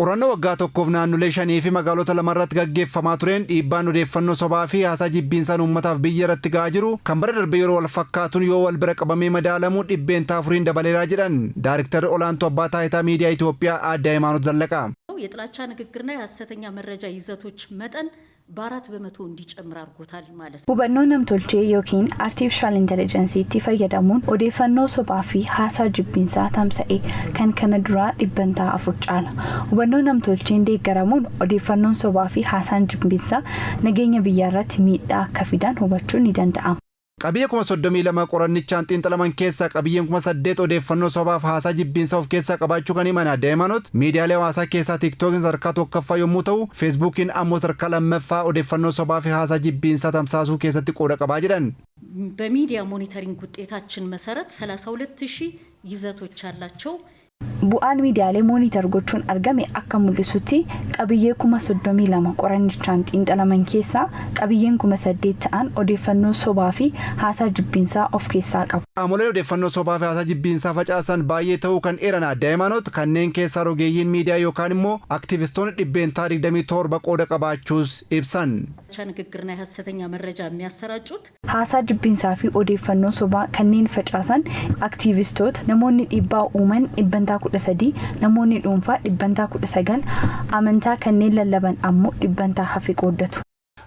Qorannoo waggaa tokkoof naannolee shanii fi magaalota lamarratti gaggeeffamaa tureen dhiibbaan odeeffannoo sobaa fi haasaa jibbiinsaan uummataaf biyya irratti ga'aa jiru kan bara darbe yeroo wal fakkaatuun yoo wal bira qabamee madaalamu 4%n dabaleeraa jedhan Daariktarri Olaantuu Abbaa Taayitaa Miidiyaa Itoophiyaa Aadde Hayimaanot Zallaqaa. የጥላቻ ንግግርና የሀሰተኛ መረጃ ይዘቶች መጠን በ4% እንዲጨምር አድርጎታል ማለት ነው። Hubannoo namtolchee yookiin artificial intelligence'tti fayyadamuun odeeffannoo sobaa fi haasaa jibbiinsaa tamsa'e kan kana duraa 4% caala. Hubannoo namtolcheen deeggaramuun odeeffannoon sobaa fi haasaan jibbiinsaa nageenya biyyaa irratti miidhaa akka fidan hubachuun ni danda'ama. Qabiyyee 32,000 qorannichaan xiinxalaman keessaa qabiyyeen 8,000 odeeffannoo sobaaf haasaa jibbiinsaa of keessaa qabaachuu kan himan Aadde Hayimaanot, miidiyaalee hawaasaa keessaa Tiiktookiin sadarkaa tokkoffaa yommuu ta'u, Feesbuukiin ammoo sadarkaa lammaffaa odeeffannoo sobaa fi haasaa jibbiinsaa tamsaasuu keessatti qooda qabaa jedhan. በሚዲያ ሞኒተሪንግ ውጤታችን መሰረት 32 ሺህ ይዘቶች ያላቸው Bu'aan miidiyaalee monitor gochuun argame akka mul'isutti qabiyyee 32,000 qorannichaan xiinxalaman keessaa qabiyyeen 8,000 ta'an odeeffannoo sobaa fi haasaa jibbiinsaa of keessaa qabu. Qaamoleen odeeffannoo sobaa fi haasaa jibbiinsaa facaasan baay'ee ta'uu kan eeran Aadde Hayimaanot, kanneen keessaa rogeeyyiin miidiyaa yookaan immoo aktivistoonni 27% qooda qabaachuus ibsan. ንግግርና የሀሰተኛ መረጃ የሚያሰራጩት Haasaa jibbiinsaa fi odeeffannoo sobaa kanneen facaasan aktiivistoota, namoonni dhiibbaa uuman 13%, namoonni dhuunfaa 19%, amantaa kanneen lallaban ammoo dhibbantaa hafe qooddatu.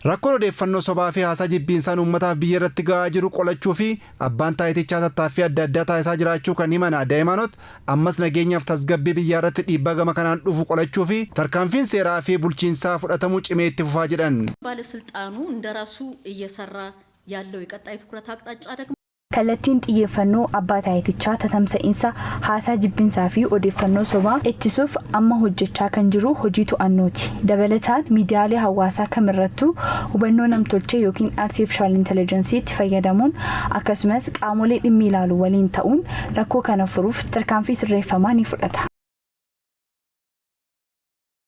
Rakkoon odeeffannoo sobaa fi haasaa jibbiinsaan uummataaf biyya irratti ga'aa jiru qolachuu fi abbaan taayitichaa tattaaffii adda addaa taasisaa jiraachuu kan himan Aadde Hayimaanot, ammas nageenyaaf tasgabbii biyyaa irratti dhiibbaa gama kanaan dhufu qolachuu fi tarkaanfiin seeraa fi bulchiinsaa fudhatamuu cimee itti fufaa jedhan. ባለስልጣኑ እንደራሱ እየሰራ ያለው የቀጣይ ትኩረት አቅጣጫ ደግሞ Kallattiin xiyyeeffannoo abbaa taayitichaa tatamsa'iinsa haasaa jibbiinsaa fi odeeffannoo sobaa ittisuuf amma hojjechaa kan jiru hojii to'annooti. Dabalataan miidiyaalee hawaasaa kamirrattuu hubannoo namtolchee yookiin artificial intelligence'tti fayyadamuun akkasumas qaamolee dhimmi ilaalu waliin ta'uun rakkoo kana furuuf tarkaanfii sirreeffamaa ni fudhata.